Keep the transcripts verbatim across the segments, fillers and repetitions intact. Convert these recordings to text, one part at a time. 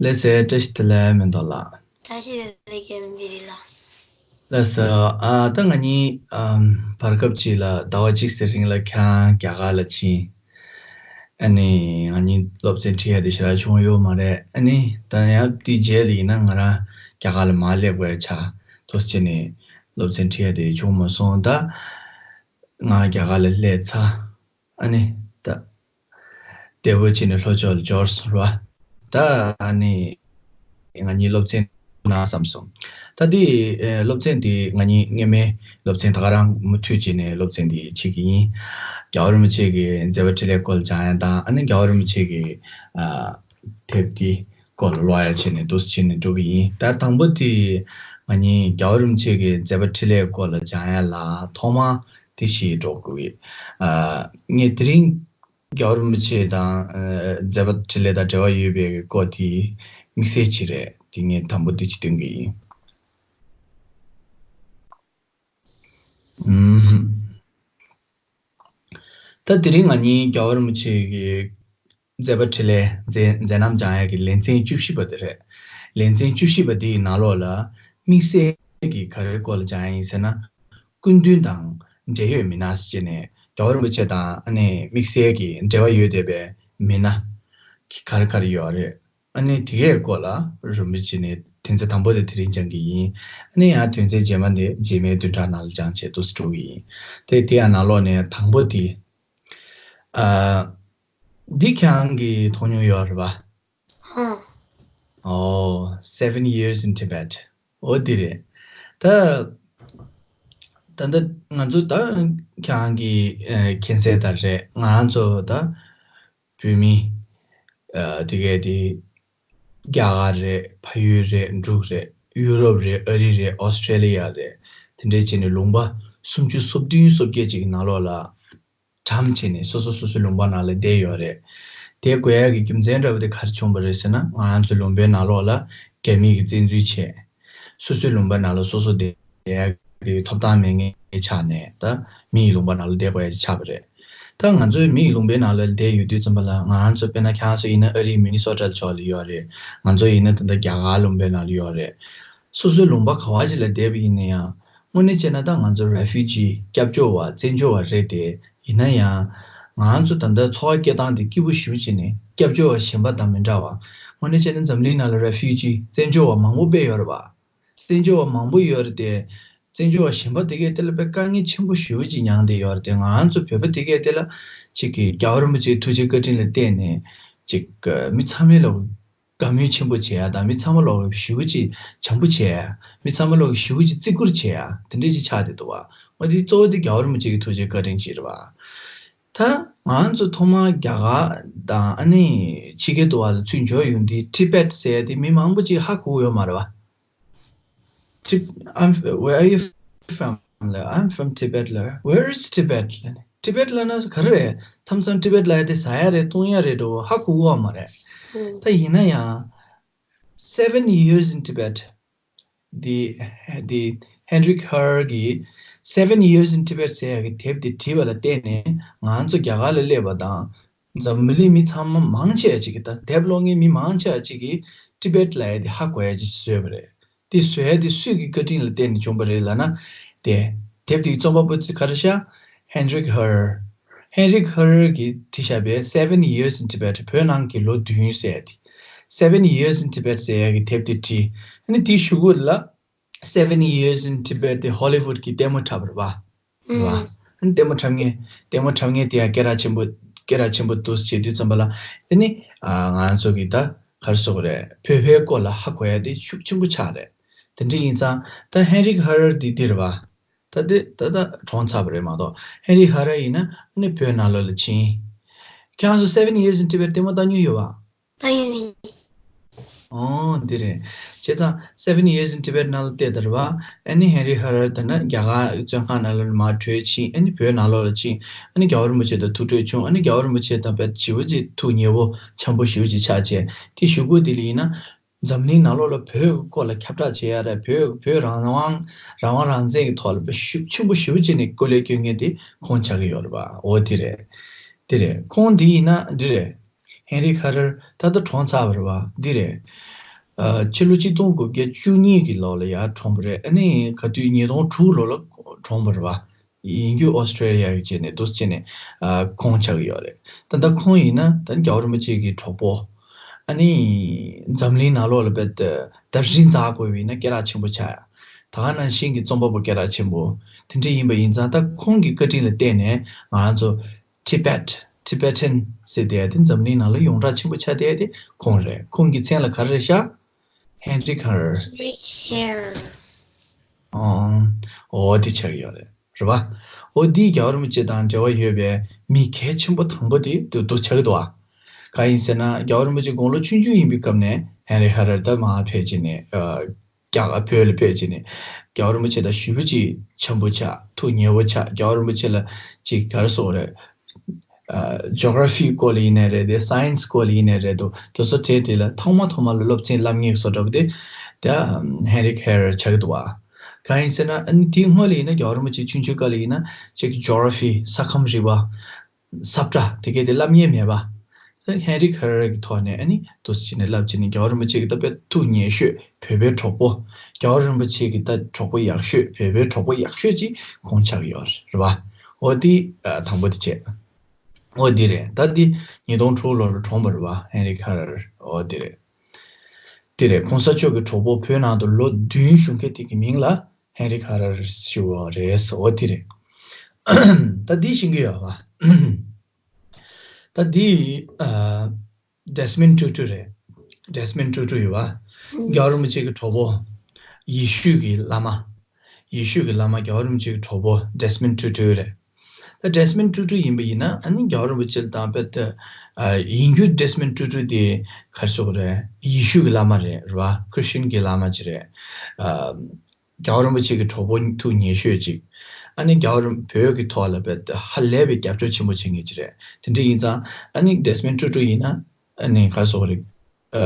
ལགས་སོ། བཀྲ་ཤིས་བདེ་ལེགས་མེ་ཏོག་ལགས། བཀྲ་ཤིས་བདེ་ལེགས་རྒན་པ་བེ་རི་ལགས། ལགས་སོ། ཨ་ད་ང་གཉིས་ཨམ་བར་སྐབས་ཅིག་ལ་ཟླ་བ་གཅིག་ཙམ་རིང་ལ་ཁྱེད་རང་རྒྱ་གར་ལ་ཕྱིན། ཨ་ནི་ང་གཉིས་སློབ་ཚན་ཁྲིད་ཡ་དེ་ཞེ་དྲག་བྱུང་ཡོད་མ་རེད། ཨ་ནི་ད་ཡང་དེའི་རྗེས་ལ་ཡིན་ན་ང་རང་རྒྱ་གར་ལ་མར་སླེབས་དགོས་ཆགས། འདུག་སེ་བྱས་ནས་སློབ་ཚན་ཁྲིད་ཡ་དེ་བྱུང་མ་སོང་། ད་ང་རྒྱ་གར་ལ་སླེབས་ཚར། ཨ་ནི་ད་བདེ་པོ་བྱས་ནས་ལྷོ་ཕྱོགས་ལ་འབྱོར་སོང་ར། ད་ཨ་ནི་ང་གཉིས་སློབ་ཚན་གནང་བསམ་སོང་། ད་དེ་ཨེ་སློབ་ཚན་དེ་ང་གཉིས་སྔོན་མའི་སློབ་ཚན་ད་ག་རང་མུ་མཐུད་བྱས་ནས་སློབ་ཚན་དེ་བྱེད་ཀྱི་ཡིན། རྒྱལ་བ་རིན་པོ་ཆེ་གི་མཛད་པ་འཕྲིན་ལས་སྐོར་ལ་སྦྱང་ཡ་དང་། ཨ་ནི་རྒྱལ་བ་རིན་པོ་ཆེ་གི་ཨ་དེབ་དེ་སྐོར་ལ་ཀློག་ཡ་བྱས་ནས་འདུག་སེ་བྱས་ནས་འགྲོ་གི་ཡིན། ད་དང་པོ་དེ་ང་གཉིས་རྒྱལ་བ་རིན་པོ་ཆེ་གི་མཛད་པ་འཕྲིན་ལས་སྐོར་ལ་སྦྱང་ཡ་ལ་ཐོག་མ་དེ་ཞིག་འགྲོ་དགོས་ཀྱི། ཨ་ངས་དེ་རིང་རྒྱལ་བ་རིན་པོ་ཆེ་དང་ཨ་མཛད་པ་འཕྲིན་ལས་དང་འབྲེལ་བ་ཡོད་པའི་སྐོར་དེ་དམིགས་བསལ་ཅིག་རེད། དེ་ངས་དང་པོ་དེ་ཅིག་སྟོན་གྱི་ཡིན། ཨུམ། ད་དེ་རིང་ང་གཉིས་རྒྱལ་བ་རིན་པོ་ཆེ་གི་མཛད་པ་འཕྲིན་ལས་མཛད་མཛད་རྣམ་སྦྱང་ཡ་གི་ལེ་ཚན་བཅུ་བཞི་པ་དེ་རེད། ལེ་ཚན་བཅུ་བཞི་པ་དེའི་ནང་ལོགས་ལ་དམིགས་བསལ་གྱི་ག་རེའི་སྐོར་ལ་སྦྱང་ཡ་ཡིན་ཟེར་ན། སྐུ་མདུན་དང་འབྲེལ་ཡོད་མི་སྣ་ཟེར་བྱས་ནས་རྒྱལ་བ་རིན་པོ་ཆེ་དང་ཨ་ནི་དམིགས་བསལ་གྱི་འབྲེལ་བ་ཡོད་བསྡད་པའི་མི་སྣ་ག་རེ་ག་རེ་ཡོད་རེད། ཨ་ནི་དེ་གའི་སྐོར་ལ་རིན་པོ་ཆེ་ནས་དོན་ཚན་དང་པོ་དེ་དེ་རིང་སྦྱང་གི་ཡིན། ཨ་ནི་ཡང་དོན་ཚན་རྗེས་མ་དེ་རྗེས་མའི་བདུན་ཕྲག་ནང་ལ་སྦྱང་བྱས་འདུག་སེ་འགྲོ་གི་ཡིན། དེ་དེ་ཡང་ནང་ལོགས་ནས་དང་པོ་དེ། ཨ། འདི་ཁྱེད་རང་གིས་མཐོང་མྱོང་ཡོད་རེད་པ། ཧ། ཨོ། Seven Years in Tibet། ཨོ་དེ་རེད། ད་ད་ད་ང་ཚོ་ད་ཁྱེད་རང་གིས་ཨ་མཁྱེན་གསལ་ལྟར་རེད། ང་རང་ཚོ་ད་བོད་མི་ཨ་དེ་གས་དེ་རྒྱ་གར་རེད། ཕ་ཡུལ་རེད། འབྲུག་རེད། ཡུ་རོབ་རེད། ཨ་རི་རེད། ཨོ་སི་ཁྲེ་ལི་ཡ་རེད། དེ་འདྲས་བྱས་ནས་ལུང་པ་སུམ་ཅུ་སོ་བདུན་སོ་བརྒྱད་ཅིག་གི་ནང་ལོགས་ལ་གྲམ་བྱས་ནས་སོ་སོ་སོ་སོའི་ལུང་པ་ནང་ལ་བསྡད་ཡོད་རེད། དེ་དགོས་ཡག་གི་རྒྱུ་མཚན་འདྲ་བོ་དེ་ག་རེ་བྱུང་བ་རེད་ཟེར་ན། ང་རང་ཚོའི་ལུང་པའི་ནང་ལོགས་ལ་རྒྱ་མི་གིས་བཙན་འཛུལ་བྱས། སོ་སོའི་ལུང་པའི་ནང་ལ་སོ་སོ་བསྡད་ཡག་གི་ཐོབ་ཐང་མེད་མཁན་ཆགས་ནས། ད་མི་ཡི་ལུང་པ་ནང་ལ་བསྡད་དགོས་ཡག་ཅིག་ཆགས་པ་རེད། ད་ང་ཚོའི་མི་ཡི་ལུང་པའི་ནང་ལ་བསྡད་ཡོད་དུས་ཙམ་པ་ལ། ང་རང་ཚོ་དཔེར་ན་ཁྱེད་རང་ཚོ་ཡིན་ན་ཨ་རིའི་མི་ནི་སོ་ཊ་ཕྱོགས་ལ་ཡོད་རེད། ང་ཚོ་ཡིན་ན་ད་ལྟ་རྒྱ་གར་ལུང་པའི་ནང་ལ་ཡོད་རེད། སོ་སོའི་ལུང་པ་ག་བ་ཞིག་ལ་བསྡད་པ་ཡིན་ན་ཡང་། དངོས་གནས་བྱས་ན་ད་ང་ཚོ་རེ་ཕུ་ཇི། སྐྱབས་བཅོལ་བ། བཙན་བྱོལ་བ་རེད་དེ། ཡིན་ན་ཡང་ང་ཚོ་ད་ལྟ་འཚོ་བ་སྐྱེལ་སྟངས་དེ་སྐྱིད་པོ་ཞེ་པོ་ཅིག་ནས་སྐྱབས་བཅོལ་བ་གཞན་པ་དང་མི་འདྲ་བ། དངོས་གནས་བྱས་ན་འཛམ་གླིང་ནང་ལ་རེ་ཕུ་ཇི། བཙན་བྱོལ་བ་མང་པོ་དཔེ་ཡོད་རེད་པ། བཙན་བྱོལ་བ་མང་པོ་ཡོད་རེད་དེ། བཙན་བྱོལ་བ་གཞན་པ་དེ་གས་དེ་ལ་དཔེ་དཀའ་ངལ་ཆེན་པོ་ཞེ་པོ་ཅིག་མྱངས་བསྡད་ཡོད་རེད་དེ། ང་ཚོ་བོད་པ་དེ་གས་དེ་ལ་ཅིག་གི་རྒྱལ་བ་རིན་པོ་ཆེའི་ཐུགས་རྗེ་བཀའ་དྲིན་ལ་བརྟེན་ནས་ཅིག་མི་ཚང་མས་ལ་དགའ་མོས་ཆེན་པོ་བྱེད་ཡ་དང་། མི་ཚང་མ་ལོག་གི་ཞེ་པོ་ཅིག་བྱམས་པོ་བྱེད་ཡ། མི་ཚང་མ་ལོག་གི་ཞེ་པོ་ཅིག་བརྩི་བཀུར་བྱེད་ཡ། དེ་འདྲས་ཅིག་ཆགས་བསྡད་འདུག་བ། འོ་དེ་གཙོ་བོ་དེ་རྒྱལ་བ་རིན་པོ་ཆེ་གི་ཐུགས་རྗེ་བཀའ་དྲིན་ཅིག་རེད་བ། ད་ང་ཚོ་ཐོག་མར་རྒྱ་གར་དང་ཨ་ནི་ཕྱི་རྒྱལ་དུ་བ་ལ་ཚུར་འབྱོར་ཡོང་དུས། ཊི་བེཊ་ཟེར་ཡ་དེ་མི་མང་པོ་ཅིག་ཧ་གོ་གི་ཡོད་མ་རེད་བ། ཊི- I'm- where are you from? ལབ། I'm from Tibet ལབ། Where is Tibet? ལབ་ནས། ཊི་བེཊ་ལབ་ན་ག་རེ་རེད། མཚམས་མཚམས་ཊི་བེཊ་ལབ་ཡ་དེ་ཟ་ཡ་རེད། བཏུང་ཡ་རེད་འགྲོ། ཧ་གོ་གི་ཡོད་མ་རེད། ད་ཡིན་ན་ཡང་Seven Years in Tibet འདི་འདི་Hendrik Harrer གིས་Seven Years in Tibet ཟེར་ཡག་གི་དེབ་དེ་བྲིས་པ་ལ་བརྟེན་ནས། ང་ཚོ་རྒྱ་གར་ལ་སླེབས་པ་དང་། འཛམ་བུ་གླིང་མི་ཚང་མ་མང་ཆེ་བ་ཅིག་གིས། ད་དེབ་ཀློག་མཁན་མི་མང་ཆེ་བ་ཅིག་གིས་ཊི་བེཊ་ལབ་ཡ་དེ་ཧ་གོ་ཡ་ཅིག་བཟོས་པ་རེད། དེ་བཟོ་ཡ་དེ་སུས་ཀྱི་བཀའ་དྲིན་ལ་བརྟེན་ནས་བྱུང་བ་རེད་ལབ་ན། དེ་དེབ་དེའི་རྩོམ་པ་པོ་དེ་ག་རེ་ཤག Hendrik Harrer། Hendrik Harrer གིས་བྲིས་བཞག་པའི་Seven Years in Tibet། བོད་ནང་གི་ལོ་བདུན་ཟེར་ཡ་དེ། Seven Years in Tibet ཟེར་ཡ་གི་དེབ་དེ་བྲིས། ཨ་ནི་དེའི་གཞུག་གུ་ལ་Seven Years in Tibet དེ་ཧོ་ལི་ཝུཌ་གི་ལྟད་མོ་འཁྲབ་པ་རེད་བ། རེད་བ། ཨ་ནི་ལྟད་མོ་འཁྲབ་མཁན། ལྟད་མོ་འཁྲབ་མཁན་དེ་ཡང་སྐད་གྲགས་ཆེན་པོ། སྐད་གྲགས་ཆེན་པོ་འདུག་བྱེད་དུས་ཙམ་པ་ལ། དེ་ནི་ཨ་ང་ཚོ་གི་ད་ག་རེ་ཟེར་དགོས་རེད། བོད་པའི་སྐོར་ལ་ཧ་གོ་ཡ་དེ་ཤུགས་ཆེན་པོ་ཆགས་རེད། དེ་འདྲ་ཡིན་ཙང་ད་Hendrik Harrer འདི་འདི་རེད་བ། ད་དེ་ད་ད་གྲོངས་ཚར་བ་རེད་མ་གཏོགས། Hendrik Harrer ཡིན་ན་ཨ་ནི་བོད་ནང་ལོགས་ལ་ཕྱིན། ཁྱེད་རང་ཚོ་Seven Years in Tibet ལྟད་མོ་ལྟ་མྱོང་ཡོད་བ། ད་ཡིན། ཨོ་འདི་རེད། བྱས་ཙང་Seven Years in Tibet ནང་ལ་བལྟས་དང་རེད་བ། ཨ་ནི་Hendrik Harrer དེ་ནི་རྒྱ་གར་བཙོན་ཁང་ནང་ལ་མར་བྲོས་ཕྱིན། ཨ་ནི་བོད་ནང་ལོགས་ལ་ཕྱིན། ཨ་ནི་རྒྱལ་བ་རིན་པོ་ཆེ་དང་ཐུག་འཕྲད་བྱུང་། ཨ་ནི་རྒྱལ་བ་རིན་པོ་ཆེ་དང་དཔེ་ཞེ་པོ་ཅིག་ཐུགས་ཉེ་པོ་འཆམ་པོ་ཞེ་པོ་ཅིག་ཆགས་བྱས། དེ་གཞུག་གུ་དེ་ལ་ཡིན་ན། འཛམ་གླིང་ནང་ལོགས་ལ་བོད་ཀྱི་སྐོར་ལ་ཁྱབ་བསྒྲགས་བྱེད་ཡ་རེད། བོད་བོད་རང་དབང་རང་དབང་རང་བཙན་གྱི་ཐོག་ལ་དཔེ་ཤུགས་ཆེན་པོ་ཞེ་པོ་ཅིག་ནས་སྐུ་ལས་བསྐྱོན་མཁན་དེ་ཁོང་ཆགས་ཀྱི་ཡོད་རེད་བ། འོ་དེ་རེད། དེ་རེད། ཁོང་འདི་ཡིན་ན་འདི་རེད། ཧེན་རི་ཁ་རར་ད་ལྟ་གྲོངས་ཚར་བ་རེད་བ། འདི་རེད། ཨ་ཕྱི་ལོ་ཆིག་སྟོང་དགུ་བརྒྱ་བཅུ་གཉིས་ཀྱི་ལོ་ལ་ཡར་གྲོངས་པ་རེད། ཨ་ནི་ག་དུས་ཉིས་སྟོང་དྲུག་ལོ་ལ་གྲོངས་པ་རེད་བ། ཡིན་རྒྱུ་ཨོ་སི་ཀྲེ་ལི་ཡ་གི་བྱས་ནས་འདུག་སེ་བྱས་ནས་ཨ་ཁོང་ཆགས་ཀྱི་ཡོད་རེད། ད་ལྟ་ཁོང་ཡིན་ན་ད་རྒྱལ་བ་རིན་པོ་ཆེ་གི་གྲོགས་པོ། ཨ་ནི་འཛམ་གླིང་ནང་ལོགས་ལ་དཔེ་ད་ད་རི་འཛེག་དགོས་པ་ཡིན་ན་སྐད་གྲགས་ཆེན་པོ་ཆགས་ཡ། ད་ག་ནང་བཞིན་གྱི་རྩོམ་པ་པོ་སྐད་གྲགས་ཆེན་པོ་དེ་འདྲ་ཡིན་པ་ཡིན་ཙང་། ད་ཁོང་གི་བཀའ་དྲིན་ལ་བརྟེན་ནས་ང་རང་ཚོ་Tibet Tibetan ཟེར་དེ་དེ་འཛམ་གླིང་ནང་ལ་ཡོངས་གྲགས་ཆེན་པོ་ཆགས་བསྡད་དེ་ཁོང་རེད། ཁོང་གི་མཚན་ལ་ག་རེ་རེད་ཤག་ཧེན་རི་ཁ་རར། ཧེན་རི་ཁ་རར། ཨོ། ཨོ་དེ་ཆགས་ཀྱི་ཡོད་རེད། རེད་བ། ཨོ་དེ་རྒྱལ་བ་རིན་པོ་ཆེ་དང་འབྲེལ་བ་ཡོད་པའི་མི་གལ་ཆེན་པོ་དང་པོ་དེ་དུ་དུ་ཆགས་ཀྱི་འདུག་བ། གང་ཡིན་ཟེར་ན་རྒྱལ་བ་རིན་པོ་ཆེ་དགུང་ལོ་ཆུང་ཆུང་ཡིན་པའི་སྐབས་ནས་ཧེན་རི་ཁ་རར་ད་མར་ཕེབས་བྱས་ནས་ཨ། རྒྱ་གར་བོད་ལ་ཕེབས་བྱས་ནས་རྒྱལ་བ་རིན་པོ་ཆེ་དང་ཞེ་པོ་ཅིག་འཆམ་པོ་ཆགས། ཐུགས་ཉེ་བོ་ཆགས། རྒྱལ་བ་རིན་པོ་ཆེ་ལ་ཅིག་ག་རེ་ཟེར་དགོས་རེད། ཨ་ཇོ་གྷ་ར་ཕི་སྐོར་ལ་ཡིན་ནའི་རེད། དེ་སའེན་སི་སྐོར་ལ་ཡིན་ནའི་རེད་འདུག་དེ་ཚོ་དེ་དེ་ལ་ཐོག་མ་ཐོག་མ་ལ་སློབ་ཚན་བསླབ་མཁན་བཟོ་འདྲ་པོ་དེ་དེ་ཧེན་རི་ཁ་རར་ཆགས་ཀྱི་འདུག་བ། གང་ཡིན་ཟེར་ན་ཨ་ནི་དེའི་སྔོན་ལ་ཡིན་ན་རྒྱལ་བ་རིན་པོ་ཆེ་ཆུང་ཆུང་སྐབས་ལ་ཡིན་ན་ཅིག་ཇོ་གྷ་ར་ཕི་ས་ཁམས་རིག་པ། ས་བཀྲ་དེ་གའི་དེ་བསླབ་མཁན་མེད་པ། ཧེན་རི་ཁ་རར་གྱི་ཐོག་ནས་ཨ་ནི་འདུག་སེ་བྱས་ནས་བསླབ་བྱས་ནས་རྒྱལ་བ་རིན་པོ་ཆེ་གི་ད་དཔེ་ཐུགས་ཉེ་ཤོས་བོད་པའི་གྲོགས་པོ། རྒྱལ་བ་རིན་པོ་ཆེ་གི་ད་གྲོགས་པོ་ཡག་ཤོས་བོད་པའི་གྲོགས་པོ་ཡག་ཤོས་ཅིག་ཁོང་ཆགས་ཡོད་རེད་བ། འོ་དེ་ཨ་དང་པོ་དེ་བྱས། འོ་དེ་རེད། ད་དེ་ཉིས་སྟོང་དྲུག་ལོ་ལ་གྲོངས་པ་རེད་བ། ཧེན་རི་ཁ་རར། འོ་དེ་རེད། དེ་རེད། གོང་ས་མཆོག་གི་གྲོགས་པོ་བོད་ནང་དུ་ལོ་བདུན་བཞུགས་མཁན་དེ་གི་མིང་ལ་ཧེན་རི་ཁ་རར་ཞུ་བ་རེད། འོ་དེ་རེད། ད་འདི་ཤེས་ཀྱི་ཡོད་པ། ད་འདི་ཨ་ཌེ་སི་མོན་ཊུ་ཊུ་རེད། ཌེ་སི་མོན་ཊུ་ཊུ་ཡོད་པ། རྒྱལ་བ་རིན་པོ་ཆེ་གི་གྲོགས་པོ། ཡེ་ཤུ་གི་བླ་མ། ཡེ་ཤུ་གི་བླ་མ་རྒྱལ་བ་རིན་པོ་ཆེ་གི་གྲོགས་པོ་ཌེ་སི་མོན་ཊུ་ཊུ་རེད། ད་ཌེ་སི་མོན་ཊུ་ཊུ་ཡིན་པ་ཡིན་ན་ཨ་ནི་རྒྱལ་བ་རིན་པོ་ཆེ་དང་དཔེ་ད་ཨ་ཡིན་རྒྱུ་ཌེ་སི་མོན་ཊུ་ཊུ་དེ་ག་རེ་ཟེར་དགོས་རེད། ཡེ་ཤུ་གི་བླ་མ་རེད། རེད་བ། ཁྲི་སི་ཊན་གྱི་བླ་མ་ཅིག་རེད། ཨ་རྒྱལ་བ་རིན་པོ་ཆེ་གི་གྲོགས་པོ་ཐུགས་ཉེ་ཤོས་ཅིག་ཨ་ནི་རྒྱལ་བ་རིན་བོད་ཀྱི་ཐོག་ལ་དཔེ་ཧ་ལས་པའི་རྒྱབ་སྐྱོར་ཆེན་པོ་བྱེད་མཁན་ཅིག་རེད། དེ་འདྲ་ཡིན་ཙང་ཨ་ནི་ཌེ་སི་མོན་ཊུ་ཊུ་ཡིན་ན་ཨ་ནི་ག་རེ་ཟེར་དགོས་རེད། ཨ་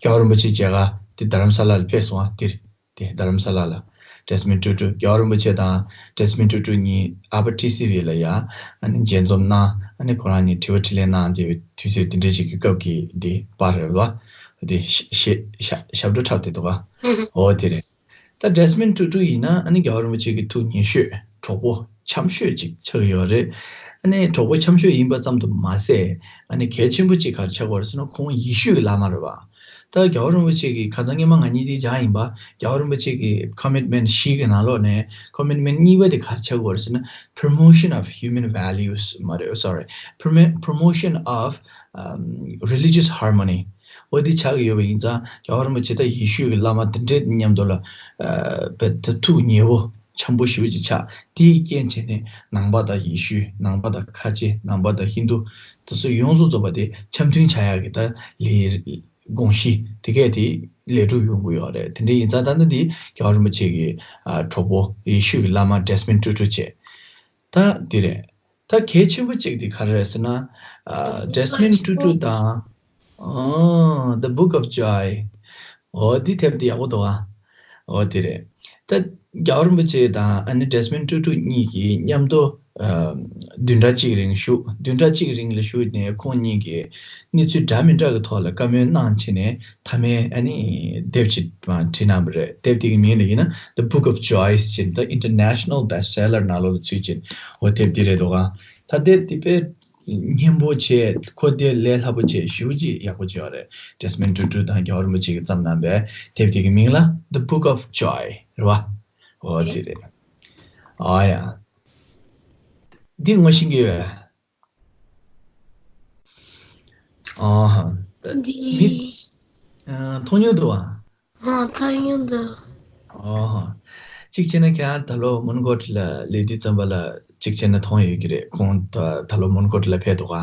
རྒྱལ་བ་རིན་པོ་ཆེ་མཇལ་ཁ་དེ་རྡ་རམ་ས་ལ་ལ་ཕེབས་སོང་བ་དེ་རེད། དེ་རྡ་རམ་ས་ལ་ལ་ཌེ་སི་མོན་ཊུ་ཊུ། རྒྱལ་བ་རིན་པོ་ཆེ་དང་ཌེ་སི་མོན་ཊུ་ཊུ་གཉིས་ཨ་ཕ་ཊི་སི་ཝི་ལ་ཡ་ཨ་ནི་མཇལ་འཛོམས་གནང་། ཨ་ནི་ཁོ་རང་གཉིས་དྲི་བ་དྲིས་ལན་གནང་བསྡད་པའི་དུས་ཚོད་དེ་འདྲ་ཞིག་གི་སྐབས་ཀྱི་འདི་པར་རེད་བ། དེ་ཞེ་ཞེ་ཞབས་བྲོ་འཁྲབ་བསྡད་འདུག་ག་འོ་དེ་རེད། ད་ཌེ་སི་མོན་ཊུ་ཊུ་ཡིན་ན་ཨ་ནི་རྒྱལ་བ་རིན་པོ་ཆེ་གི་ཐུགས་ཉེ་ཤོས་གྲོགས་པོ་འཆམ་ཤོས་ཅིག་ཆགས་ཡོད་རེད། ཨ་ནི་གྲོགས་པོ་འཆམ་ཤོས་ཡིན་པ་ཙམ་དུ་མ་ཟད། ཨ་ནི་གལ་ཆེན་པོ་ཅིག་ག་རེ་ཆགས་ཀྱི་ཡོད་རེད་ཟེར་ན་ཁོང་ཡེ་ཤུ་གི་བླ་མ་རེད་བ། ད་རྒྱལ་བ་རིན་པོ་ཆེ་གི་ཁ་སང་སྔོན་མ་ང་གཉིས་དེ་མཇལ་ཡིན་པ། རྒྱལ་བ་རིན་པོ་ཆེ་གི་ཀོ་མིཊ་མེན་ཊི་བཞི་གི་ནང་ལོགས་ནས་ཀོ་མིཊ་མེན་ཊི་གཉིས་པ་དེ་ག་རེ་ཆགས་ཀྱི་ཡོད་རེད་ཟེར་ན། Promotion of Human Values མ་རེད། Sorry. Promo- Promotion of um, Religious Harmony འོ་དེ་ཆགས་ཀྱི་ཡོད་པ་ཡིན་ཙང་རྒྱལ་བ་རིན་པོ་ཆེ་ད་ཡེ་ཤུ་གི་བླ་མ་དེ་འདྲའི་མཉམ་དུ་ལ་ཨ་དཔེ་ད་ཐུགས་ཉེ་བོ་འཆམ་པོ་ཞེ་པོ་ཅིག་ཆགས། དེའི་རྐྱེན་བྱས་ནས་ནང་པ་དང་ཡེ་ཤུ། ནང་པ་དང་ཁ་ཆེ། ནང་པ་དང་ཧིན་དུ། དེ་ཚོ་ཡོངས་སུ་རྫོགས་པ་དེ་འཆམ་མཐུན་བྱ་ཡག་གི་ད་ལས་དགོངས་གཞི་དེ་གས་དེ་ལས་སྒྲུབ་ཡོང་གི་ཡོད་རེད། དེ་འདྲ་ཡིན་ཙང་ད་ནི་འདི་རྒྱལ་བ་རིན་པོ་ཆེ་གི་ཨ་གྲོགས་པོ་ཡེ་ཤུ་གི་བླ་མ་ཌེ་སི་མོན་ཊུ་ཊུ་བྱས། ད་འདི་རེད། ད་གལ་ཆེན་པོ་གཅིག་དེ་ག་རེ་རེད་ཟེར་ན། ཨ་ཌེ་སི་མོན་ཊུ་ཊུ་དང་། ཨ་The Book of Joy འོ་འདི་དེབ་དེ་ཡག་པོ་འདུག་ཨ། འོ་དེ་རེད། ད་རྒྱལ་བ་རིན་པོ་ཆེ་དང་ཨ་ནི་ཌེ་སི་མོན་ཊུ་ཊུ་གཉིས་ཀྱིས་མཉམ་དུ་ཨ་བདུན་ཕྲག་གཅིག་རིང་བཞུགས། བདུན་ཕྲག་གཅིག་རིང་ལ་བཞུགས་ནས་ཁོང་གཉིས་ཀྱིས་གནས་ཚུལ་འདྲ་མི་འདྲ་གི་ཐོག་ལ་བཀའ་མོལ་གནང་བྱས་ནས་མཐའ་མའི་ཨ་ནི་དེབ་ཅིག་བྲིས་གནང་བ་རེད། དེབ་དེ་གི་མིང་ལ་ཡིན་ན་The Book of Joy ཟེར་ནས་ད་International Bestseller ནང་ལོགས་ལ་ཚུད་ཅིང་འོ་དེབ་དེ་རེད་འདུག་ག་ད་དེབ་དེ་དཔེ་སྙན་པོ་བྱས། ཁོ་དེ་ལས་སླ་པོ་བྱས། ཞེ་པོ་ཅིག་ཡག་པོ་བྱས་པ་རེད། ཌེ་སི་མོན་ཊུ་ཊུ་དང་རྒྱལ་བ་རིན་པོ་ཆེ་གིས་བརྩམས་གནང་བའི་དེབ་དེ་གི་མིང་ལ་The Book of Joy རེད་བ། འོ་དེ་རེད། ཨ་ཡ། འདི་ངོ་ཤེས་ཀྱི་ཡོད། ཨ་ཧ། འདི་འདི་ཨ་མཐོང་མྱོང་འདུག་བ། ཨ་མཐོང་མྱོང་འདུག་ཨ་ཧ། གཅིག་བྱས་ན་ཁྱེད་རང་ད་ལོ་མོན་གྷོ་ཊི་ལ་སླེབས་དུས་ཙམ་པ་ལ་གཅིག་བྱས་ན་མཐོང་ཡོད་ཀྱི་རེད། ཁོང་ད་ད་ལོ་མོན་གྷོ་ཊི་ལ་ཕེབས་འདུག་ག་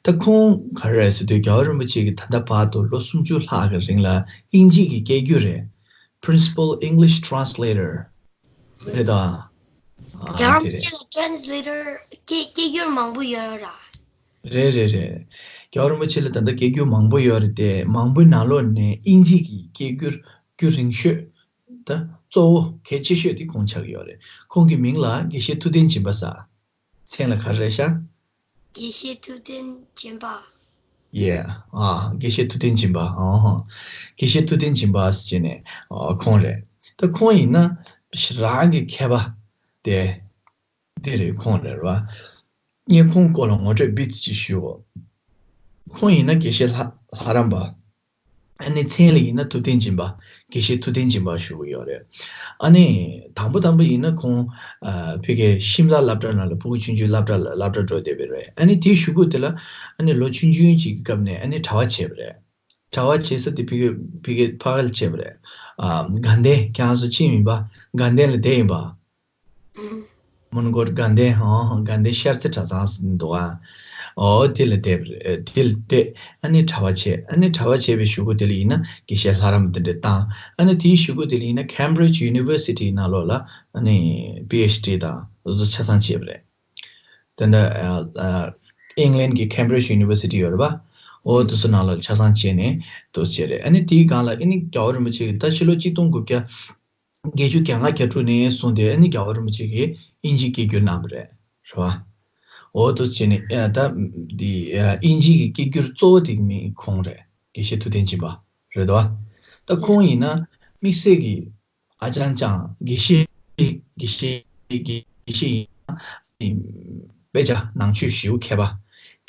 ད་ཁོང་ག་རེ་རེད་ཟེར་དུས་རྒྱལ་བ་རིན་པོ་ཆེ་གིས་ད་ལྟ་བར་དུ་ལོ་སུམ་ཅུ་ལྷག་གི་རིང་ལ་དབྱིན་ཇི་གི་སྐད་སྒྱུར་རེད། Principal English Translator རེད་ད། ཨ་རྒྱལ་བ་དེ་རིན་པོ་རེད། ཆེ་ལ་ཊེ་རན་སི་ལེ་ཊར་སྐད་སྐད་སྒྱུར་མང་པོ་ཡོད་ར། རེད་རེད་རེད། རྒྱལ་བ་རིན་པོ་ཆེ་ལ་ད་ལྟ་སྐད་སྒྱུར་མང་པོ་ཡོད་རེད་དེ། མང་པོའི་ནང་ལོགས་ནས་དབྱིན་ཇི་གི་སྐད་སྒྱུར་རྒྱུན་རིང་ཤོས་ད་གཙོ་བོ་གལ་ཆེ་ཤོས་དེ་ཁོང་ཆགས་ཀྱི་ཡོད་རེད། ཁོང་གི་མིང་ལ་དགེ་བཤེས་ཐུབ་བསྟན་སྦྱིན་པ་ཟེར། མཚན་ལ་ག་རེ་རེད་ཤག་དགེ་བཤེས་ཐུབ་བསྟན་སྦྱིན་པ། ཡེ། ཨ། དགེ་བཤེས་ཐུབ་བསྟན་སྦྱིན་པ། ཨོ་ཧོ། དགེ་བཤེས་ཐུབ་བསྟན་སྦྱིན་པ་ཟེར་ནས། ཨོ། ཁོང་རེད། ད་ཁོང་ཡིན་ན་རང་གི་མཁས་པ་དེ་འདི་རེད། ཁོང་རེད་བ། ངས་ཁོང་སྐོར་ལ་ངོ་སྤྲོད་བིད་ཅིག་ཞུའོ། ཁོང་ཡིན་ན་དགེ་བཤེས་ལྷ་ལྷ་རམས་པ། ཨ་ནི་མཚན་ལ་ཡིན་ན་ཐུབ་བསྟན་སྦྱིན་པ། དགེ་བཤེས་ཐུབ་བསྟན་སྦྱིན་པ་ཞུ་གི་ཡོད་རེད། ཨ་ནི་དང་པོ་དང་པོ་ཡིན་ན་ཁོང་ཨ་ཕ་གིའི་ཤིམ་ལ་སློབ་གྲྭ་ནང་ལ་ཕྲུ་གུ་ཆུང་ཆུང་སློབ་གྲྭ་ལ་སློབ་གྲྭ་འགྲོ་བསྡད་པ་རེད། ཨ་ནི་དེའི་གཞུག་གུ་དེ་ལ་ཨ་ནི་ལོ་ཆུང་ཆུང་ཅིག་གི་སྐབས་ནས་ཨ་ནི་གྲྭ་པ་བྱས་པ་རེད། གྲྭ་པ་བྱེད་ས་དེ་ཕ་གི་ཕ་གི་ཕ་གི་ལ་བྱས་པ་རེད། ཨ། དགའ་ལྡན། ཁྱེད་རང་ཚོ་ཅི་ཡིན་པ། དགའ་ལྡན་ལ་བསྡད་ཡིན་པ། མོན་གྷོ་དགའ་ལྡན། ཨོ། དགའ་ལྡན་ཤར་རྩེ་གྲྭ་ཚང་ཟེར་འདུག་ཨ། ཨོ། དེ་ལ་བསྡད་པ་རེད། དེ་ལ་བསྡད། ཨ་ནི་གྲྭ་པ་བྱས། ཨ་ནི་གྲྭ་པ་བྱས་པའི་གཞུག་གུ་དེ་ལ་ཡིན་ན་དགེ་བཤེས་ལྷ་རམས་དེ་འདྲ་བཏང་། ཨ་ནི་དེའི་གཞུག་གུ་དེ་ལ་ཡིན་ན་Cambridge University ནང་ལོགས་ལ་ཨ་ནི་པི་ཨེཆ་ཌི་དང་དེ་ཚོ་ཆ་ཚང་བྱས་པ་རེད། དེ་འདྲ་ཨ་ཨ་England གི་Cambridge University ཡོད་རེད་པ། འོ་དེ་ཚོ་ནང་ལ་ཆ་ཚང་བྱས་ནས་དེ་ཚོ་བྱས་རེད། ཨ་ནི་དེའི་སྒང་ལ་ཨ་ནི་རྒྱལ་བ་རིན་པོ་ཆེ་གིས་ད་ཕྱི་ལོ་གཅིག་སྟོང་དགུ་བརྒྱ་བརྒྱད་ཅུ་གྱ་ལྔ་གྱ་དྲུག་ནས་བཟུང་སྟེ་ཨ་ནི་རྒྱལ་བ་རིན་པོ་ཆེ་གིས་དབྱིན་ཇི་སྐད་བསྒྱུར་གནང་བ་རེད། རེད་པ། འོ་དེ་ཚོ་བྱས་ནས་ཨ་ད་འདི་ཨ་དབྱིན་ཇི་གི་སྐད་བསྒྱུར་གཙོ་བོ་དེ་གི་མི་ཁོང་རེད། དགེ་བཤེས་ཐུབ་བསྟན་སྦྱིན་པ་རེད་དོ། ད་ཁོང་ཡིན་ན་དམིགས་བསལ་གྱི་ཨ་ཅང་ཅང་དགེ་བཤེས། དགེ་བཤེས། དགེ་བཤེས་ཡིན་ན་དཔེ་ཆ་ནང་ཆོས་ཞེ་པོ་མཁས་པ།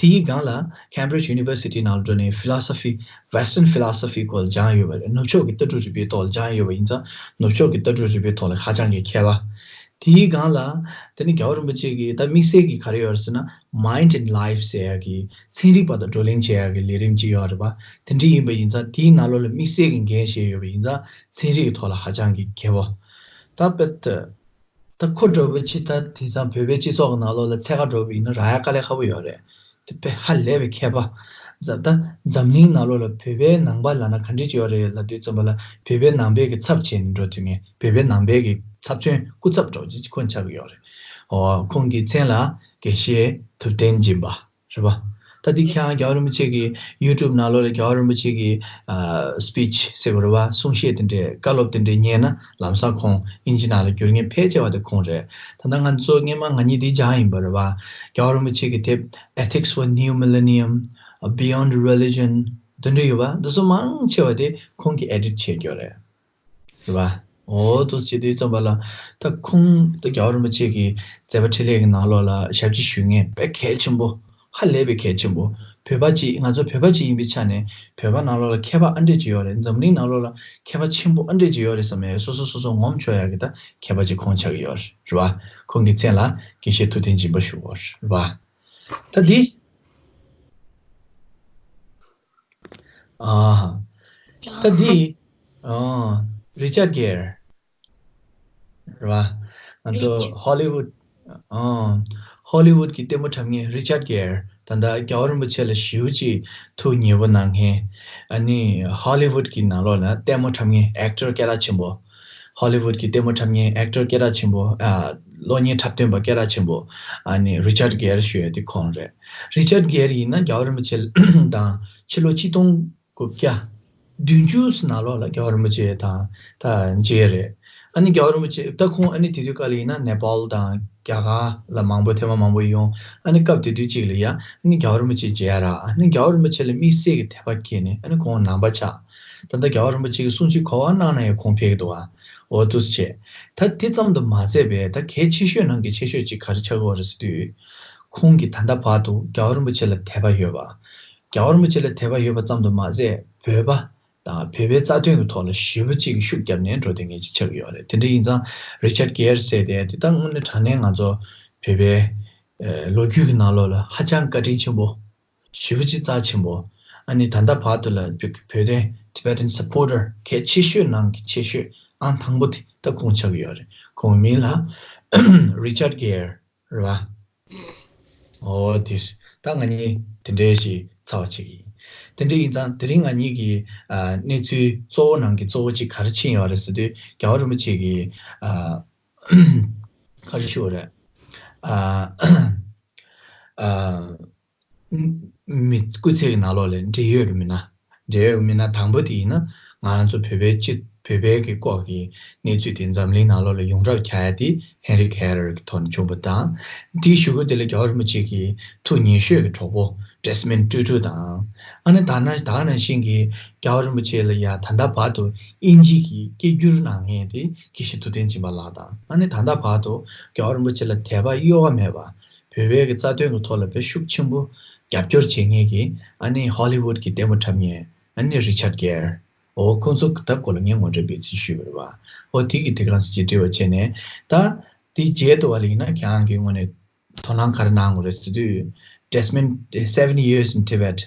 དེའི་སྒང་ལ་Cambridge University ནང་ལ་འགྲོ་ནས་Philosophy, Western Philosophy སྐོར་ལ་སྦྱངས་ཡོད་པ་རེད། ནུབ་ཕྱོགས་ཀྱི་ལྟ་གྲུབ་རིག་པའི་ཐོག་ལ་སྦྱངས་ཡོད་པ་ཡིན་ཙང་ནུབ་ཕྱོགས་ཀྱི་ལྟ་གྲུབ་རིག་པའི་ཐོག་ལ་ཧ་ཅང་གི་མཁས་པ། དེའི་སྒང་ལ་དེ་ནི་རྒྱལ་བ་རིན་པོ་ཆེ་གི་ད་དམིགས་བསལ་གྱི་ག་རེ་ཡོད་རེད་ཟེར་ན། Mind and Life ཟེར་ཡག་གི་ཚན་རིག་པ་དང་བགྲོ་གླེང་བྱེད་ཡག་གི་ལས་རིམ་ཅིག་ཡོད་རེད་པ། དེ་འདྲ་ཡིན་པ་ཡིན་ཙང་དེའི་ནང་ལོགས་ལ་དམིགས་བསལ་གྱི་འགན་བཞེས་ཡོད་པ་ཡིན་ཙང་ཚན་རིག་གི་ཐོག་ལ་ཧ་ཅང་གི་མཁས་པོ། ད་དཔེ་ད་ད་ཁོ་འདྲ་བོ་ཅིག་ད་དེང་སང་བོད་པའི་སྤྱི་ཚོགས་ཀྱི་ནང་ལོགས་ལ་འཚོལ་ག་འགྲོ་བ་ཡིན་ན་རག་ཡག་དཀའ་ལས་ཁག་པོ་ཡོད་རེད། དེ་དཔེ་ཧ་ལས་པའི་མཁས་པ། འཛམ་ད་འཛམ་གླིང་ནང་ལོགས་ལ་བོད་པའི་ནང་པ་ལབ་ན་ག་འདྲ་ཅིག་ཡོད་རེད་ལབ་དུས་ཙམ་པ་ལ་བོད་པའི་ནང་པའི་གི་ཚབ་བྱས་ནས་འགྲོ་དུས་ངས་བོད་པའི་ནང་པའི་གི་ཚབ་མཚོན་སྐུ་ཚབ་འདྲ་བོ་ཅིག་ཁོང་ཆགས་ཀྱི་ཡོད་རེད། འོ་ཁོང་གི་མཚན་ལ་དགེ་བཤེས་ཐུབ་བསྟན་སྦྱིན་པ་རེད་པ། ད་འདི་ཁྱེད་རང་རྒྱལ་བ་རིན་པོ་ཆེ་གི་YouTube ནང་ལོགས་ལ་རྒྱལ་བ་རིན་པོ་ཆེ་གི་ཨ་speech ཟེར་དགོས་རེད་པ། གསུང་བཤད་དེ་འདྲའི་བཀའ་སློབ་དེ་འདྲའི་ཉན་ན་ལམ་སང་ཁོང་དབྱིན་ཇི་ནང་ལ་བསྒྱུར་མཁན་ཕལ་ཆེ་བ་དེ་ཁོང་རེད། ད་ལྟ་ང་ཚོ་སྔོན་མ་ང་གཉིས་འདི་སྦྱངས་ཡིན་པ་རེད་པ། རྒྱལ་བ་རིན་པོ་ཆེ་གི་དེབ་Ethics for New Millennium, Beyond Religion དེ་འདྲ་ཡོད་པ། འདི་ཚོ་མང་ཆེ་བ་དེ་ཁོང་གིས་edit བྱས་ཡོད་རེད། རེད་པ། འོ་དེ་བྱེད་དུས་ཙམ་པ་ལ་ད་ཁོང་ད་རྒྱལ་བ་རིན་པོ་ཆེ་གི་མཛད་པ་འཕྲིན་ལས་ཀྱི་ནང་ལོགས་ལ་ཞབས་ཕྱི་ཞུ་མཁན་དཔེ་གལ་ཆེན་པོ། ཧ་ལས་པའི་གལ་ཆེན་པོ། བོད་པ་གཅིག་ང་ཚོ་བོད་པ་གཅིག་ཡིན་པའི་ཆ་ནས་བོད་པ་ནང་ལོགས་ལ་མཁས་པ་ཨ་འདྲས་ཅིག་ཡོད་རེད། འཛམ་གླིང་ནང་ལོགས་ལ་མཁས་པ་ཆེན་པོ་ཨ་འདྲས་ཅིག་ཡོད་རེད་བསམ་ཡས་སོ་སོ་སོ་སོ་ངོམ་ཆོག་ཡག་གི་ད་མཁས་པ་ཅིག་ཁོང་ཆགས་ཀྱི་ཡོད་རེད་པ། ཁོང་གི་མཚན་ལ་དགེ་བཤེས་ཐུབ་བསྟན་སྦྱིན་པ་ཞུ་དགོས་རེད་པ། ད་འདི། ཨ། ད་འདི། ཨ། Richard Gere རེད་པ། ང་ཚོ་Richard Hollywood ཨ། Hollywood གི་ལྟད་མོ་འཁྲབ་མཁན་Richard Gere ད་ལྟ་རྒྱལ་བ་རིན་པོ་ཆེ་ལ་ཞེ་པོ་ཅིག་ཐུགས་མཉེས་པོ་གནང་མཁན། ཨ་ནི་Hollywood གི་ནང་ལོགས་ལ་ལྟད་མོ་འཁྲབ་མཁན་actor སྐད་གྲགས་ཆེན་པོ། Hollywood གི་ལྟད་མོ་འཁྲབ་མཁན་actor སྐད་གྲགས་ཆེན་པོ། ཨ། གློག་བརྙན་འཁྲབ་སྟོན་པ་སྐད་གྲགས་ཆེན་པོ། ཨ་ནི་Richard Gere ཞུ་ཡ་དེ་ཁོང་རེད། Richard Gere ཡིན་ན་རྒྱལ་བ་རིན་པོ་ཆེ་དང་ཕྱི་ལོ་ཆིག་སྟོང་དགུ་བརྒྱ་བདུན་ཅུ་ནང་ལོགས་ལ་རྒྱལ་བ་རིན་པོ་ཆེ་དང་ད་མཇལ་རེད། ཨ་ནི་རྒྱལ་བ་རིན་པོ་ཆེ་ད་ཁོང་ཨ་ནི་དེ་དུས་སྐབས་ལ་ཡིན་ན་ནེ་པཱལ་དང་རྒྱ་གར་ལ་མང་པོ་ཐེངས་མ་མང་པོ་ཡོང་། ཨ་ནི་སྐབས་དེ་དུས་གཅིག་ལ་ཡ་ཨ་ནི་རྒྱལ་བ་རིན་པོ་ཆེ་མཇལ་ར། ཨ་ནི་རྒྱལ་བ་རིན་པོ་ཆེ་ལ་དམིགས་བསལ་གྱི་དད་པ་སྐྱེས་ནས་ཨ་ནི་ཁོང་ནང་པ་ཆགས། ད་ལྟ་རྒྱལ་བ་རིན་པོ་ཆེ་གི་གསུང་ཆོས་ག་པར་གནང་ན་ཡང་ཁོང་ཕེབས་ཀྱི་འདུག་ཨ། འོ་འདུག་སེ་བྱས། ད་དེ་ཙམ་དུ་མ་ཟད་པའི་ད་གལ་ཆེ་ཤོས་ནང་གི་ཆེ་ཤོས་ཅིག་ག་རེ་ཆགས་ཀྱི་ཡོད་རེད་ཟེར་དུས། ཁོང་གིས་ད་ལྟ་བར་དུ་རྒྱལ་བ་རིན་པོ་ཆེ་ལ་དད་པ་ཡོད་པ། རྒྱལ་བ་རིན་པོ་ཆེ་ལ་དད་པ་ཡོད་པ་ཙམ་དུ་མ་ཟད་བོད་པ་དང་བོད་པའི་རྩ་དོན་གྱི་ཐོག་ལ་ཞེ་པོ་ཅིག་ཤུགས་བརྒྱབ་ནས་འགྲོ་བསྡད་མཁན་ཅིག་ཆགས་ཀྱི་ཡོད་རེད། དེ་འདྲ་ཡིན་ཙང་Richard Gere ཟེར་དེ་དེ་ད་དངོས་གནས་དྲང་གནས་ང་ཚོ་བོད་པའི་ཨ་ལོ་རྒྱུས་ཀྱི་ནང་ལོགས་ལ་ཧ་ཅང་བཀའ་དྲིན་ཆེན་པོ། ཞེ་པོ་ཅིག་རྩ་ཆེན་པོ། ཨ་ནི་ད་ལྟ་བར་དུ་ལ་བོད་བོད་དོན་Tibetan supporter གལ་ཆེ་ཤོས་ནང་གི་ཆེ་ཤོས་ཨང་དང་པོ་དེ་ད་ཁོང་ཆགས་ཀྱི་ཡོད་རེད། ཁོང་མིང་ལ་Richard Gere རེད་པ། འོ་དེ་ད་ང་གཉིས་དེ་འདྲའི་ཞིག་ཚར་བ་ཅིག་ཡིན། དེ་འདྲ་ཡིན་ཙང་དེ་རིང་ང་གཉིས་ཀྱི་ཨ་གནས་ཚུལ་གཙོ་བོ་ནང་གི་གཙོ་བོ་ཅིག་ག་རེ་ཕྱིན་ཡོད་རེད་ཟེར་དུས་རྒྱལ་བ་རིན་པོ་ཆེ་གི་ཨ་ག་རེ་ཞུ་དགོས་རེད། ཨ་ཨ། མི་སྐུ་ཚེ་གི་ནང་ལོགས་ལ་འབྲེལ་ཡོད་ཀྱི་མི་སྣ། འབྲེལ་ཡོད་ཀྱི་མི་སྣ་དང་པོ་དེ་ཡིན་ན་ང་རང་ཚོ་བོད་པའི་སྤྱི་ བོད་པའི་གི་སྐོར་གྱི་གནས་ཚུལ་དེ་འཛམ་གླིང་ནང་ལོགས་ལ་ཡོངས་གྲགས་ཆགས་ཡ་དེ་ཧེན་རིག་ཧེ་རར་གྱི་ཐོག་ནས་བྱུང་བ་དང་། དེའི་གཞུག་གུ་དེ་ལ་རྒྱལ་བ་རིན་པོ་ཆེ་གི་ཐུགས་ཉེ་ཤོས་ཀྱི་གྲོགས་པོ་ཏྲེས་མན་ཀྲུའུ་ཀྲུའུ་དང་། ཨ་ནི་ད་ནང་ད་ག་ནང་བཞིན་གྱི་རྒྱལ་བ་རིན་པོ་ཆེ་ལ་ཡ་ད་ལྟ་བར་དུ་དབྱིན་ཇི་གི་སྐད་སྒྱུར་གནང་མཁན་དེ་དགེ་བཤེས་ཐུབ་བསྟན་སྦྱིན་པ་ལགས་དང་། ཨ་ནི་ད་ལྟ་བར་དུ་རྒྱལ་བ་རིན་པོ་ཆེ་ལ་དད་པ་གཡོ་བ་མེད་པ། བོད་པའི་གི་རྩ་དོན་གྱི་ཐོག་ལ་དཔེ་ཤུགས་ཆེན་པོ་རྒྱབ་སྐྱོར་བྱེད་མཁན་གྱི་ཨ་ནི་ཧོ་ལི་ཝུད་ཀྱི་ལྟད་མོ་འཁྲབ་མཁན་ཨ་ནི་རི་ཆར་གེར། འོ་ཁོང་ཚོ་ད་སྐོར་ལ་ངས་ངོ་སྤྲོད་སྤེལ་ཚུལ་ཞུས་པ་རེད་བ། འོ་དེ་གི་དེ་ག་ཙམ་ཅིག་འབྲེལ་བ་བྱས་ནས་ད་དེ་རྗེས་ཐོབ་པ་ལ་ཡིན་ན་ཁྱེད་རང་གི་ངོས་ནས་དོ་སྣང་ག་རེ་གནང་དགོས་རེད་ཟེར་དུས། Desmond seventy years in Tibet།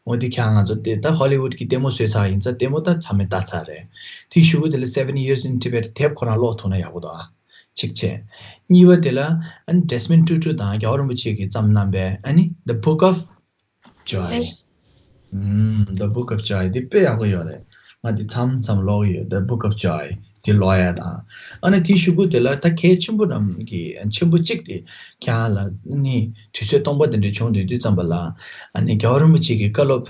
འོ་དེ་ཁྱེད་རང་ང་ཚོ་དེ་ད་ཧོ་ལི་ཝུད་ཀྱི་ལྟད་མོ་བཟོས་ཚར་ཡིན་ཙང་ལྟད་མོ་ད་ཚང་མས་ལྟ་ཚར་རེད། དེ་གཞུག་གུ་དེ་ལ་Seventy Years in Tibet དེབ་ཁོ་རང་ཀློག་ཐུབ་ན་ཡག་པོ་འདུག་ཨ། གཅིག་བྱས། གཉིས་པ་དེ་ལ་ཨ་ནི་Desmond Tutu དང་རྒྱལ་བ་རིན་པོ་ཆེ་གིས་བརྩམས་གནང་པའི་ཨ་ནི་The Book of Joy། ཨེ། ཨུམ། The Book of Joy འདི་དཔེ་ཡག་པོ་ཡོད་རེད། ང་འདི་མཚམས་མཚམས་ཀློག་གི་ཡོད། The Book of Joy འདི་ཀློག་ཡ་དང་། ཨ་ནི་དེའི་གཞུག་གུ་དེ་ལ་ད་གལ་ཆེན་པོ་རྣམས་ཀྱི་ཆེན་པོ་གཅིག་དེ་ཁྱེད་རང་ལ་ནི་དུས་ཚོད་སྟོང་པ་དེ་འདྲ་བྱུང་དུས་དུས་ཙམ་པ་ལ་ཨ་ནི་རྒྱལ་བ་རིན་པོ་ཆེ་གི་བཀའ་སློབ།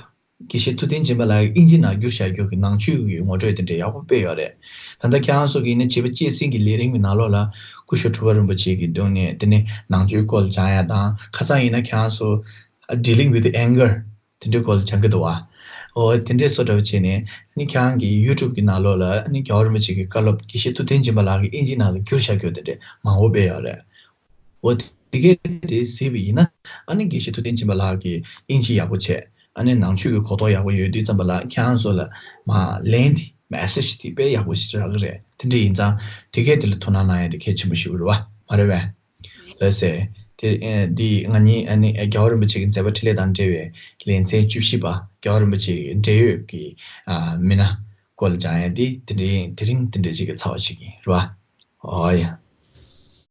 དགེ་བཤེས་ཐུབ་བསྟན་སྦྱིན་པ་ལགས་ཀྱིས་དབྱིན་ཇི་ནང་བསྒྱུར་བཞག་རྒྱུ་གི་ནང་ཆོས་ཀྱི་ངོ་སྤྲོད་དེ་འདྲ་ཡག་པོ་སྤེལ་ཡོད་རེད། ད་ལྟ་ཁྱེད་རང་ཚོ་གིས་ནི་བྱིས་པ་སྐྱེད་སྲིང་གི་ལས་རིམ་གྱི་ནང་ལོགས་ལ་སྐུ་ཞབས་གྲུབ་པ་རིན་པོ་ཆེ་གི་གདོང་ནས་དེ་ནས་ནང་ཆོས་སྐོར་ལ་སྦྱང་ཡ་དང་། ཁ་སང་ཡིན་ན་ཁྱེད་རང་ཚོ་Dealing with Anger དེ་འདྲའི་སྐོར་ལ་སྦྱང་གི་འདུག་བ། འོ་དེ་འདྲའི་བཟོ་འདྲ་བ་བྱས་ནས་ནི་ཁྱེད་རང་གི་YouTube གི་ནང་ལོགས་ལ་ནི་རྒྱལ་བ་རིན་པོ་ཆེ་གི་བཀའ་སློབ་དགེ་བཤེས་ཐུབ་བསྟན་སྦྱིན་པ་ལགས་ཀྱིས་དབྱིན་ཇི་ནང་ལ་བསྒྱུར་བཞག་རྒྱུ་དེ་འདྲ་མང་པོ་སྤེལ་ཡོད་རེད། འོ་དེ་གས་དེ་གཟིགས་པ་ཡིན་ན་ཨ་ནི་དགེ་བཤེས་ཐུབ་བསྟན་སྦྱིན་པ་ལགས་ཀྱི་དབྱིན་ཇི་ཡག་པོ་བྱས། ཨ་ནི་ནང་ཆོས་ཀྱི་གོ་རྟོགས་ཡག་པོ་ཡོད་དུས་ཙམ་པ་ལ་ཁྱེད་རང་ཚོ་ལ་མ་ལན་དེ་message དེ་དཔེ་ཡག་པོ་ཞིག་རག་གི་རེད། དེ་འདྲ་ཡིན་ཙང་དེ་གས་དེ་ལ་དོ་སྣང་གནང་ཡ་དེ་གལ་ཆེན་པོ་ཞིག་རེད་བ། མ་རེད་པས། ལགས་སེ། དེ་ཨེ་འདི་ང་གཉིས་ཨ་ནི་རྒྱལ་བ་རིན་པོ་ཆེ་གི་མཛད་པ་འཕྲིན་ལས་དང་འབྲེལ་བའི་ལེ་ཚན་བཅུ་བཞི་པ་རྒྱལ་བ་རིན་པོ་ཆེ་གི་འབྲེལ་ཡོད་ཀྱི་ཨ་མི་སྣ་སྐོར་ལ་སྦྱང་ཡ་དེ་དེ་རིང་དེ་རིང་དེ་འདྲ་ཅིག་གི་ཚར་བ་ཞིག་ཡིན་རེད་བ། ཨོ་ཡ།